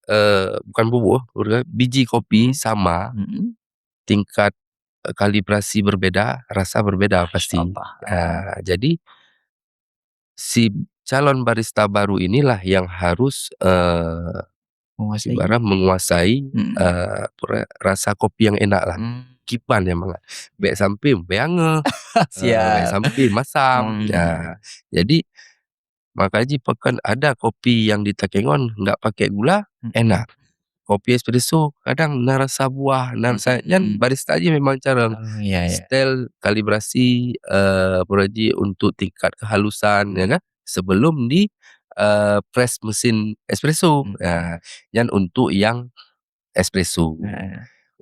eh, bukan bubuk, biji kopi sama, tingkat, eh, kalibrasi berbeda, rasa berbeda pasti. Ah, jadi si calon barista baru inilah yang harus, eh, ibarat menguasai, eh, rasa kopi yang enak lah. Kiban ya mangat. Bèk sampai beangeh. Siap. Eh, bèk sampai masam. Ya. Jadi maka jih pakon ada kopi yang di Takengon enggak pakai gula, enak. Kopi espresso kadang na rasa buah, na rasa, nyan barista jih memang cara style kalibrasi, eh, apa lagi, untuk tingkat kehalusan, ya kan? Sebelum di, eh, press mesin espresso. Ya, nyan untuk yang espresso.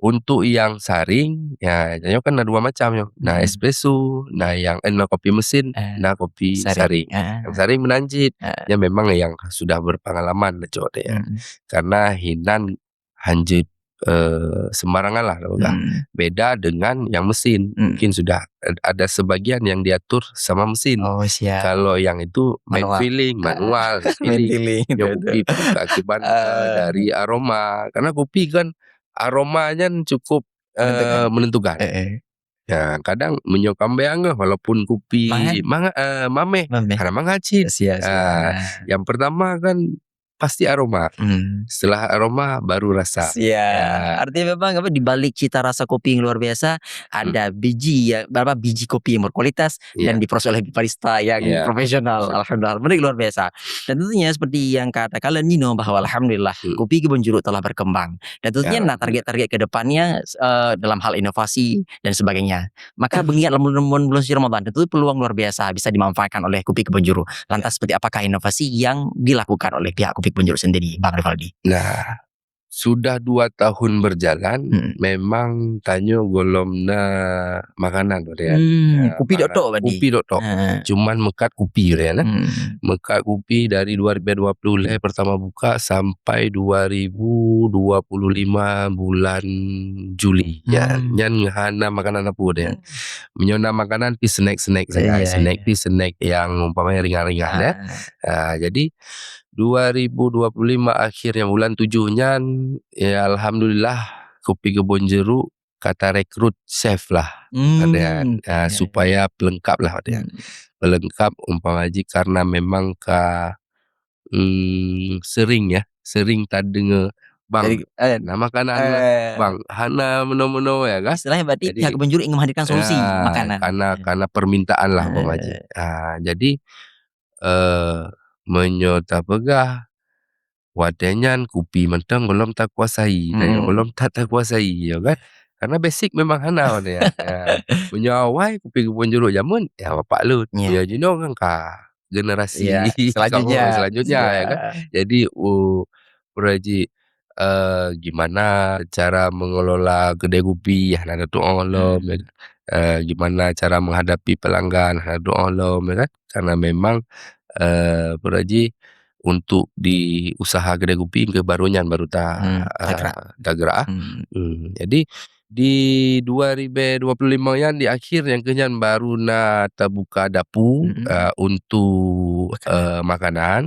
Untuk yang saring, ya, nyoe kan na dua macam nyoe. Na espresso, na yang, eh, na kopi mesin, na kopi saring. Yang saring meunan cit, ya memang yang sudah berpengalaman cok deh ya. Karena hinan hanjeuet, eh, sembarangan lah, lah peugah. Beda dengan yang mesin. Mungkin sudah ad-, ada sebagian yang diatur sama mesin. Oh, siap. Kalau yang itu main feeling, manual, main feeling. Dia betul, betul. Kopi akibat, eh, dari aroma. Karena kopi kan aroma nyan cukup, eh, menentukan. Eh, eh. Ya, kadang meunyoe kambang, walaupun kupi mangat, mangat, eh, mameh, mameh, kadang mangat cit. Sia, sia. Ah, yang pertama kan pasti aroma. Hmm. Setelah aroma, baru rasa. Sia. Ya. Artinya memang apa, di balik cita rasa kopi yang luar biasa, hmm, ada biji ya, berapa biji kopi yang berkualitas, ya, dan diproses oleh barista yang, ya, profesional. Betul. Alhamdulillah, benar luar biasa. Dan tentunya seperti yang kata kalian Nino bahwa alhamdulillah, hmm, kopi Kebun Jeruk telah berkembang. Dan tentunya, ya, nah, target-target ke depannya, eh, dalam hal inovasi dan sebagainya. Maka, hmm, beungiat lam bulan, bulan suci Ramadan, tentu peluang luar biasa bisa dimanfaatkan oleh Kopi Kebun Jeruk. Lantas, seperti apakah inovasi yang dilakukan oleh pihak Kopi Kebun Jeruk sendiri, Bang Rivaldi? Nah, sudah dua tahun berjalan, hmm, memang tanyoe gohlom na makanan, Bang, ya. Hmm, ya, kupi dok tok berarti? Kupi dok tok. Ha. Cuman meukat kupi, Bang, ya, nah. Hmm. Meukat kupi dari dua ribu dua puluh lhèe pertama buka sampai dua ribu dua puluh lima bulan Juli. Ya, hmm, nyan hana makanan apa deh. Hmm. Meunyoe na makanan, pi snack-snack saja. Iya, snack, iya, pi snack yang umpamanya ringan-ringan, ya. Ah. Ah, jadi, dua ribu dua puluh lima akhirnya bulan tujuh nyan, ya, alhamdulillah, Kopi Kebun Jeruk ka tarekrut chef lah. Hmm. Ada, ah, iya, iya, supaya pelengkap lah, ada. Hmm. Pelengkap, umpama jih karena memang ka, hmm, sering, ya, sering tadeungoe, "Bang, jadi, eh, na makanan lah, eh, Bang, hana meunoe-meunoe," ya kan? Istilahnya berarti, jadi, pihak Kebun Jeruk ingin menghadirkan solusi, ya, makanan. Karena, karena permintaan lah, eh, umpama jih. Ah, jadi, eh, meunyoe tapeugah, watèe nyan kupi mantong gohlom takuasai, dan, hmm, gohlom that takuasai, ya kan? Karena basic memang hana watèe nyan. Ya. Meunyoe awai Kopi Kebun Jeruk jameun, ya bapak lôn. Ya. Meunyoe jinoe kan ka generasi, ya, selanjutnya, selanjutnya, ya kan? Ya. Jadi, oh, peue jih, eh, gimana cara mengelola kedai kopi, hana tu'oh lom, hmm, ya kan? Eh, gimana cara menghadapi pelanggan, hana tu'oh lom, ya kan? Karena memang, eh, peue jih, untuk di usaha kedai kopi keu baru nyan baru ta-, hmm, eh, tagerak, tagerak. Hmm. Hmm, jadi di dua ribu dua puluh lima nyan di akhir nyang keuh nyan baru na tabuka dapu, hmm, eh, untuk, makanan, eh, makanan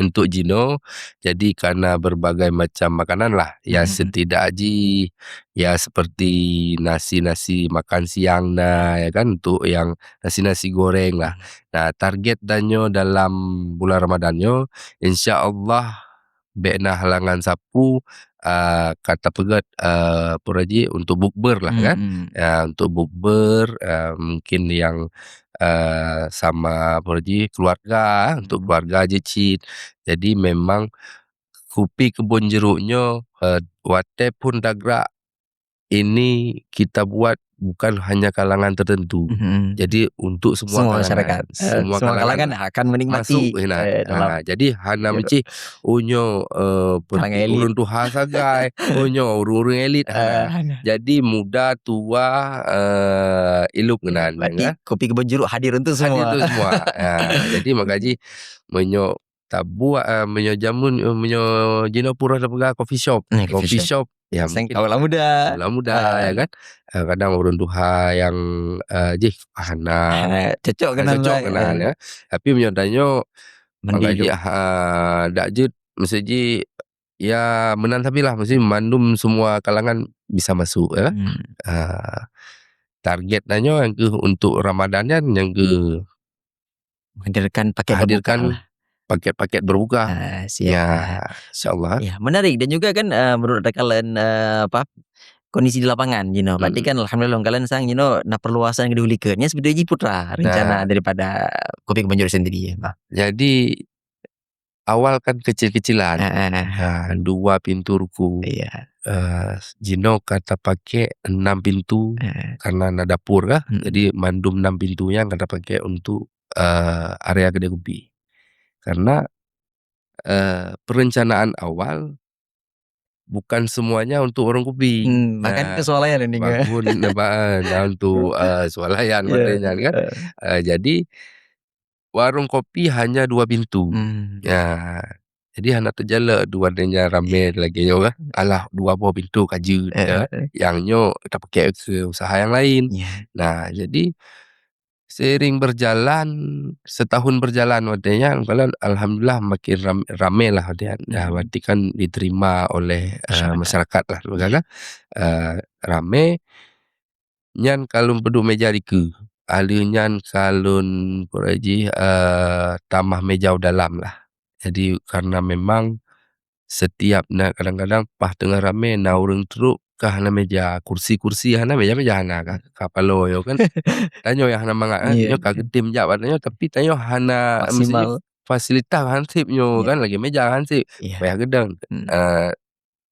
untuk jinoe. Jadi ka na berbagai macam makanan lah. Ya, hmm, setidak jih, ya, seperti nasi-nasi makan siang na, ya kan, untuk yang nasi-nasi goreng lah. Hmm. Nah, target tanyoe dalam bulan Ramadan nyoe, insya Allah, bèk na halangan sapeue, ah, ka tapeugèt, eh, peue jih, untuk bukber lah, kan? Hmm. Ya, untuk bukber, eh, mungkin yang, eh, sama peue jih, keluarga, untuk, hmm, keluarga jih cit. Jadi memang Kopi Kebun Jeruk nyoe, eh, watèe phon tagerak ini kita buat bukan hanya kalangan tertentu. Mhm. Jadi, untuk semua, semua kalangan, masyarakat. Eh, semua, semua kalangan, kalangan akan menikmati, masuk, eh, nah, eh, dalam, ah, jadi hana, ya, meucih, oh, nyoe, eh, kalangan elit, ureueng tuha sagai, oh, nyoe ureueng-ureueng elit, eh, hana. Hana. Jadi, muda, tua, eh, ilup keunan, berarti, ya. Kopi Kebun Jeruk hadir untuk semua. Hadir untuk semua. Ah, jadi, maka jih, meunyoe tabuat, ah, meunyoe jameun, eh, meunyoe jinoe pura tapeugah coffee shop. Nah, coffee shop. Coffee shop, ya, mungkin awak muda. Awak muda, ah, ya kan? Ah, kadang ureueng tuha nyang, eh, jih hana, hana cocok keunan, cocok keunan, eh, ya. Tapi meunyoe tanyoe, mandi mangajih, dulu, ah, dak jeuet, mesti jih, ya, meunan sabe lah, mesti mandum semua kalangan bisa masuk, ya kan? Hmm. Ah, target tanyoe nyang keuh untuk Ramadan nyan, nyang keuh menghadirkan paket berbuka lah. Hadirkan paket-paket berbuka. Ah, siap. Ya, insya Allah. Ya, menarik dan juga kan, eh, menurut kalian, eh, apa, kondisi di lapangan, you know. Berarti, hmm, kan alhamdulillah kalian sang, you know, na perluasan keudeh likot. Nyan sebenarnya jih putra rencana, nah, daripada Kopi Kebun Jeruk sendiri, ya, Bang. Jadi, awal kan kecil-kecilan. Ah, ah, ah. Ha, dua pintu ruku. Iya. Eh, jinoe ka tapaké enam pintu, ah, karena na dapur kah. Hmm. Jadi, mandum enam pintu nyan ka tapaké untuk, eh, area kedai kopi. Karena, eh, perencanaan awal bukan semuanya untuk warung kopi. Hmm, bahkan, nah, ke swalayan ini, kan? Bangun, nah, ba-, nah, untuk, eh, swalayan, iya, katanya, kan? Eh. Eh, jadi, warung kopi hanya dua pintu. Hmm. Ya. Jadi, hana teujalak dua denya ramé, iya, lagèe nyoe, kan? Alah, dua boh pintu ka jeuet, eh, ya. Eh. Nyang nyoe tapaké keu usaha nyang laén. Iya. Nah, jadi, Seiring berjalan, setahun berjalan watèe nyan, kalau alhamdulillah makin ram-, ramé lah watèe nyan. Dah, hmm, berarti kan diterima oleh, eh, masyarakat, masyarakat lah, bukan kan? Eh, ramé. Nyan ka lôn peuduek meja dikeue. Aleuh nyan ka lôn, peue jih, eh, tamah meja u dalam lah. Jadi, karena memang setiap na, kadang-kadang paih teungoh ramé, na ureueng trok ka hana meja, kursi-kursi hana, meja-meja hana ka, ka paloe nyoe kan. Tanyoe nyang hana mangat, kan? Iya, nyoe ka, iya, geutem jak bak tanyoe, tapi tanyoe hana, maksimal, maksudnya, fasilitas hansip nyoe, iya, kan, lagèe meja hansip, iya, payah geudong. Hmm. Eh,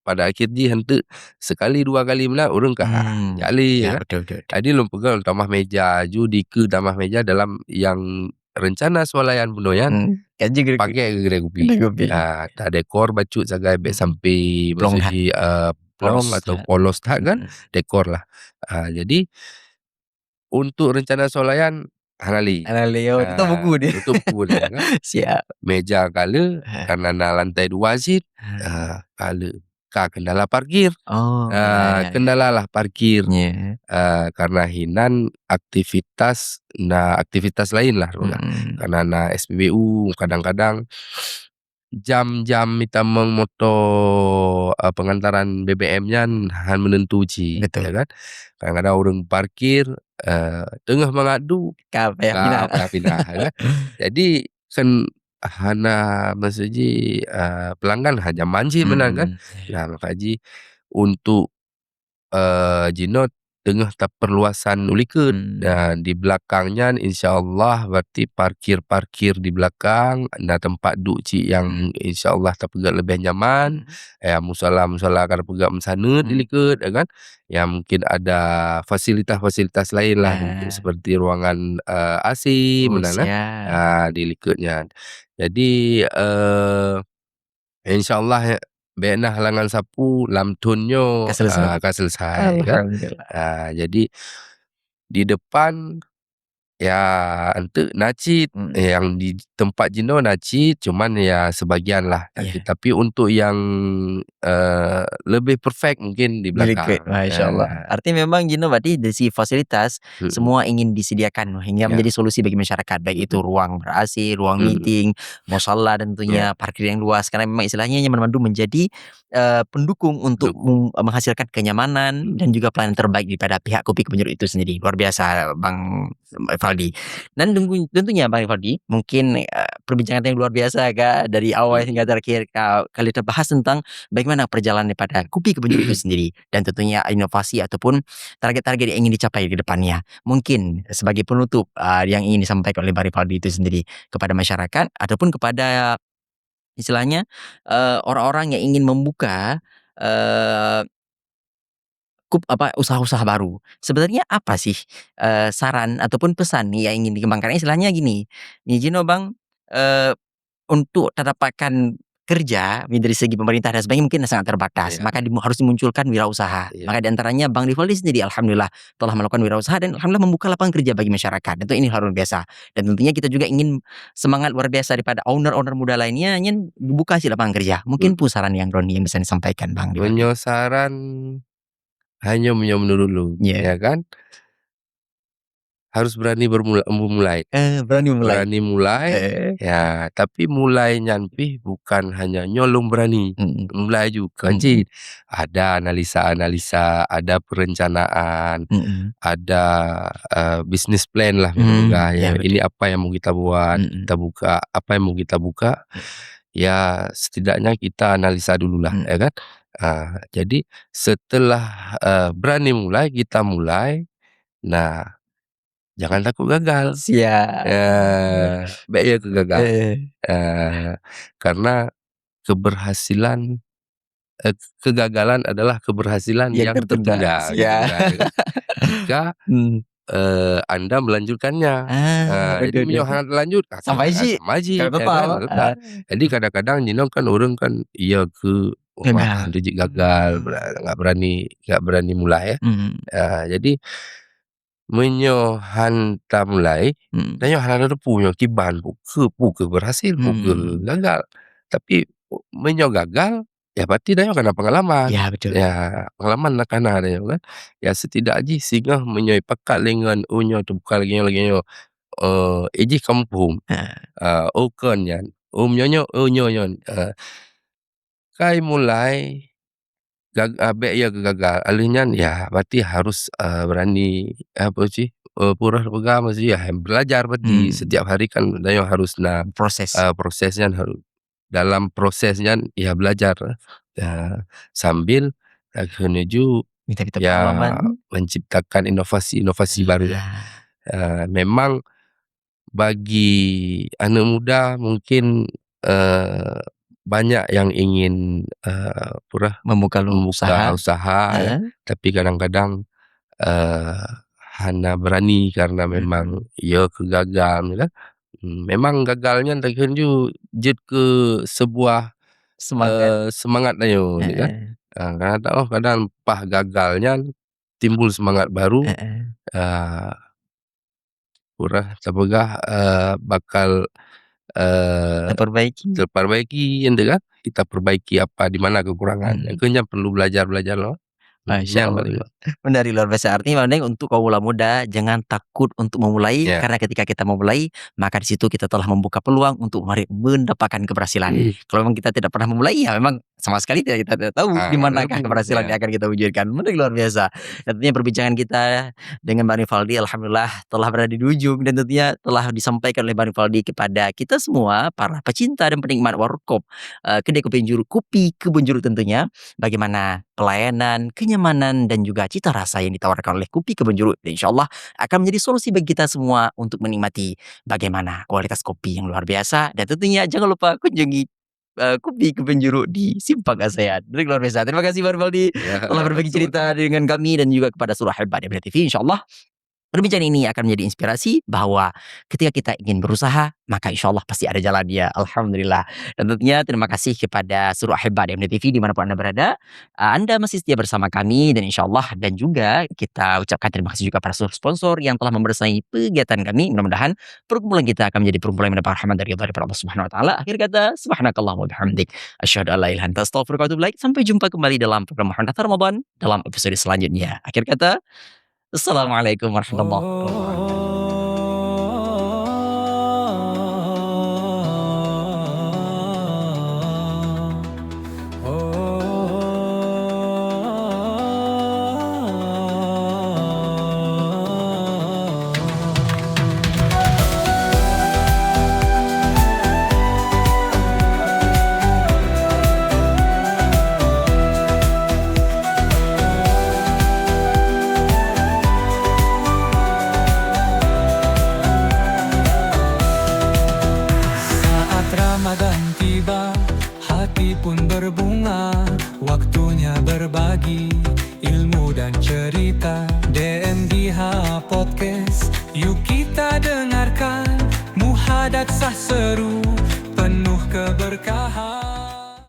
pada akhir jih, eunteuk sekali dua kali meunan, ureueng ka, hmm, jak lé, ya, kan? Betul, betul, betul. Jadi, lôn peugah tamah meja, ju dikeue tamah meja dalam nyang rencana swalayan bunoe nyan, hmm, ka jeuet geureugupi, pakèk geureugupi, geureugupi. Ah, tadekor bacut sagai, bèk, hmm, sampai, plong that, maksud jih, ah, plong, polos, atau, ya, polos that kan, hmm, dekor lah. Ah, jadi, untuk rencana swalayan, hana lé. Hana lé, oh, tutup buku dia. Ah, tutup buku dia, kan? Siap. Meja ka le, ha, karena na lantai dua cit, ha, ah, ka le. Ka kendala parkir. Oh, ah, ya, ya, ya. Kendala lah parkir. Ya. Ah, karena hinan aktivitas, na aktivitas lain lah, hmm, karena na S P B U, kadang-kadang jam-jam mita meumoto, eh, pengantaran B B M nyan han menentu cit, betul, ya kan? Kadang-kadang ureueng parkir, eh, teungoh mangat duek, ka payah pinah, ka payah pinah, ya kan? Jadi, kan hana, maksud jih, eh, pelanggan hana nyaman cit meunan kan? Hmm. Nah, maka jih untuk eh, jinoe teungoh taperluasan u likot. Hmm. Dan di belakang nyan, insya Allah, berarti parkir-parkir di belakang, na teumpat duek cit nyang, hmm, insya Allah tapeugöt leubeh nyaman. Hmm. Ya, musala-musala ka tapeugöt meusaneut di, hmm, likot, ya kan? Ya, mungkin ada fasilitas-fasilitas lain lah, ah, seperti ruangan, eh, A C, oh, meunan, eh. Siap. Ah, di likot nyan. Jadi, eh, Insya Allah, bèk na halangan sapeue, lam thôn nyoe, ka selesai, ah, ka selesai, kan? Alhamdulillah. Ah, jadi, di depan, ya, eunteuk na cit, hmm, nyang di teumpat jinoe na cit, cuman, ya, sebagian lah. Iya. Tapi untuk yang, eh, lebih perfect mungkin di, di belakang. Likot. Masya Allah. Ah. Artinya memang jinoe berarti dari segi fasilitas, mm-mm, semua ingin disediakan hingga, ya, menjadi solusi bagi masyarakat, baik itu, mm-mm, ruang ber-A C, ruang, mm-mm, meeting, musala dan tentunya, ya, parkir yang luas. Karena memang istilahnya nyan mandum menjadi, eh, pendukung untuk, duk-, mem-, menghasilkan kenyamanan, mm, dan juga pelayanan terbaik daripada pihak Kupi Keubeunjurut itu sendiri. Luar biasa, Bang Rivaldi. Dan tunggu-, tentunya, Bang Rivaldi, mungkin, eh, perbincangan yang luar biasa, kan, dari awal, mm, hingga terakhir, ka-, kali terbahas tentang bagaimana perjalanan daripada Kupi Keubeunjurut itu sendiri. Dan tentunya inovasi ataupun target-target yang ingin dicapai ke depannya. Mungkin sebagai penutup, ah, yang ingin disampaikan oleh Bang Rivaldi itu sendiri kepada masyarakat ataupun kepada, istilahnya, eh, orang-orang yang ingin membuka, eh, kup-, apa, usaha-usaha baru. Sebenarnya apa sih, eh, saran ataupun pesan yang ingin dikembangkan? Istilahnya gini, ni jinoe, Bang, eh, untuk terdapatkan kerja dari segi pemerintah dan sebagainya mungkin sangat terbatas. Iya. Maka dimu-, harus dimunculkan wirausaha. Iya. Maka di antaranya Bang Rivaldi sendiri, alhamdulillah, telah melakukan wirausaha dan alhamdulillah membuka lapangan kerja bagi masyarakat. Tentu ini hal luar biasa. Dan tentunya kita juga ingin semangat luar biasa daripada owner-owner muda lainnya yang buka si lapangan kerja. Mungkin, hmm, pun saran yang Roni yang bisa disampaikan, Bang Rivaldi. Meunyoe saran hanya meunyoe menurut lôn, ya, ya kan? Harus berani bermula-, memulai. Eh, berani mulai. Berani mulai, eh, ya, tapi mulai nyan pih bukan hanya nyoe lôn berani. Mm-mm. Mulai juga, mm-mm, cit. Ada analisa-analisa, ada perencanaan, mm-mm, ada, eh, business plan lah, mm, peugah, ya, ya. Ini betul. Apa yang mau kita buat, mm-mm, kita buka, apa yang mau kita buka, mm, ya, setidaknya kita analisa dululah, mm, ya kan? Ah, jadi setelah, eh, berani mulai, kita mulai, nah, jangan takut gagal. Siap. Ya, bèk ya keu gagal. Eh. Eh, karena keberhasilan, eh, kegagalan adalah keberhasilan yang, yang tertunda, tertunda. Siap. Gitu kan. Jika, hmm, eh, anda melanjutkannya. Ah, eh, jadi betul, betul. Meunyoe hana lanjut, ah, sampai cit. Sampai cit, kalau kan, total, kan, total. Ah. Jadi kadang-kadang jinoe kan ureueng kan, iya keu, wah, gagal. Dia jeuet gagal, hmm, bera-, nggak berani, nggak berani mulai, ya. Hmm. Ah, jadi, meunyoe han tamulai, hmm, tanyoe hana tateupeue nyoe kiban, peue keuh, peue keuh berhasil, peue keuh, hmm, gagal. Tapi, meunyoe gagal, ya berarti tanyoe ka na pengalaman. Ya, betul. Ya, pengalaman na ka na tanyoe kan. Ya, setidak jih singoh meunyoe pakat lé ngon, "Oh, nyoe teubuka lagèe nyoe, lagèe nyoe." Eh, eh jih ka muphom. Ha. Eh, oh, kon nyan. Oh, meunyoe nyoe, oh, nyoe nyan. Eh, kai mulai gag-, ah, bèk ya keu gagal. Alheuh nyan, ya, berarti harus, eh, berani, apa sih, eh, pura peugah masih, ya, belajar berarti. Hmm. Setiap hari kan tanyoe harus na, proses. Eh, proses nyan harus. Dalam proses nyan, ya, belajar. Ya, sambil, eh, keuneuk ju, mita-mita ya, pengalaman. Menciptakan inovasi-inovasi baru. Ya. Eh, memang bagi aneuk muda mungkin, eh, banyak yang ingin, eh, pura membuka, membuka usaha. Usaha, ya. Heeh. Tapi kadang-kadang, eh, hana berani karena, hmm, memang ya keugagal, ya kan. Hmm, memang gagal nyan takheun ju jeuet keu sebuah semangat. Eh, semangat tanyoe, ya kan. Heeh. Ah, kadang, oh, kadang pas gagal nyan timbul semangat baru. Heeh. Ah, pura tapeugah, eh, bakal, eh, terperbaiki. Terperbaiki, ya kan? Kita perbaiki apa, di mana kekurangan. Hmm. Nyang keu nyan perlu belajar-belajar lom. Masya Allah. Nyan paling. Menarik luar biasa. Artinya, Bang Deng, untuk kaum muda, jangan takut untuk memulai, ya, karena ketika kita memulai, maka di situ kita telah membuka peluang untuk mari-, mendapatkan keberhasilan. Hmm. Kalau memang kita tidak pernah memulai, ya memang sama sekali tidak, kita tidak tahu, ah, di manakah, betul, keberhasilan, ya, yang akan kita wujudkan. Menarik luar biasa. Dan tentunya perbincangan kita dengan Bang Rivaldi, alhamdulillah, telah berada di ujung dan tentunya telah disampaikan oleh Bang Rivaldi kepada kita semua, para pecinta dan penikmat warkop, eh, kedai kopi Kebun Jeruk, Kopi Kebun Jeruk tentunya, bagaimana pelayanan, kenyamanan, dan juga cita rasa yang ditawarkan oleh Kopi Kebun Jeruk. Dan insya Allah akan menjadi solusi bagi kita semua untuk menikmati bagaimana kualitas kopi yang luar biasa. Dan tentunya jangan lupa kunjungi, eh, Kopi Kebun Jeruk di Simpang ASEAN. Menarik luar biasa. Terima kasih, Bang Rivaldi, ya, telah berbagi cerita dengan kami dan juga kepada seluruh ahibah di T V. Insya Allah perbincangan ini akan menjadi inspirasi bahwa ketika kita ingin berusaha, maka insya Allah pasti ada jalannya. Alhamdulillah. Dan tentunya terima kasih kepada seluruh ahibah di M D T V di mana pun anda berada. Ah, anda masih setia bersama kami dan insya Allah, dan juga kita ucapkan terima kasih juga pada seluruh sponsor yang telah membersamai kegiatan kami. Mudah-mudahan perkumpulan kita akan menjadi perkumpulan yang mendapat rahmat dari Allah, daripada Allah Subhanahu wa Taala. Akhir kata, subhanakallahumma wa bihamdik, asyhadu an la ilaha illa anta, astaghfiruka wa atubu ilaik. Sampai jumpa kembali dalam program Muhammad Ramadan dalam episode selanjutnya. Akhir kata, Assalamualaikum warahmatullahi wabarakatuh. Saat Ramadan tiba, hati pun berbunga, waktunya berbagi ilmu dan cerita. D M D H Podcast, yuk kita dengarkan, muhadatsah seru, penuh keberkahan.